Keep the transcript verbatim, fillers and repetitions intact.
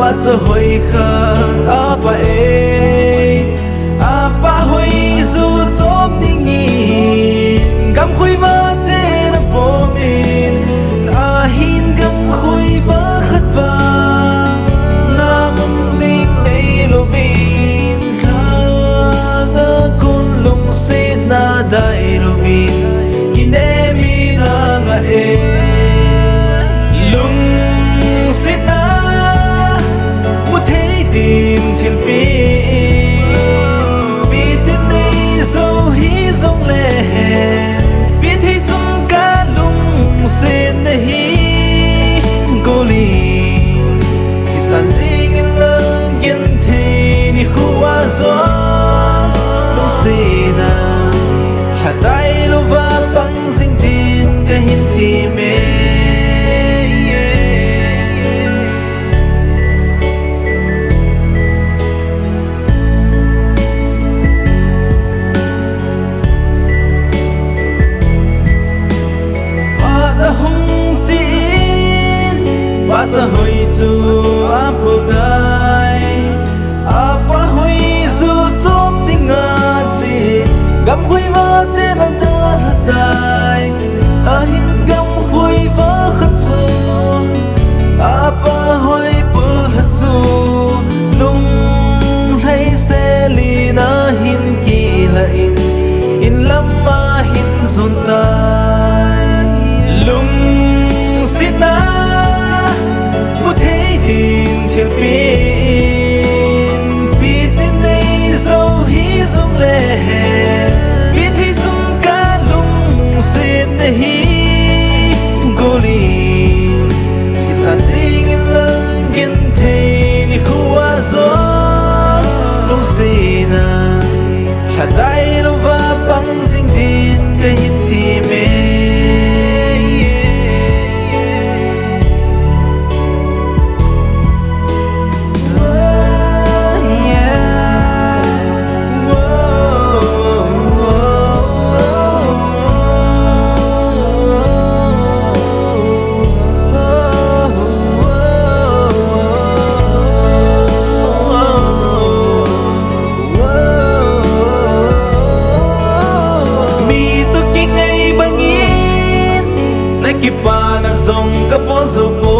Acha hoi khat apa e, apa hoi ju chom dingin, gamkhui vate na pomin, ahin gamkhui va khat vang, na mum ding nei louvin, khanga kun lungsetna dai louvin, kinem in anga e. Lungsetna mu thei din thilpi, pi tin nei jou hi jongle, pi thei sung ka lungsetna hi golin, kisan jing in lang genthei nikho a jong lungsetna lha dai louva pang jing din kahin ti me. Phat ahung chen, phat ahoi chu apul tai. Apa hoi ju chom dinga che, gamkhui vate na dalha tai. Ahin gamkhui va khat chu, apa hoi pul lha chu, lunglhai selin ahin kilah in, in lam ahin jon tai. Lungsetna mu thei din thilpi, pi tin nei jou hi jongle, pi thei sung ka lungsetna hi golin, kisan jing in lang genthei nikho a jong lungsetna lha dai louva pang jing din kahin ti me. Mi toh kingai bangin, na kipana jong kabol jou poi.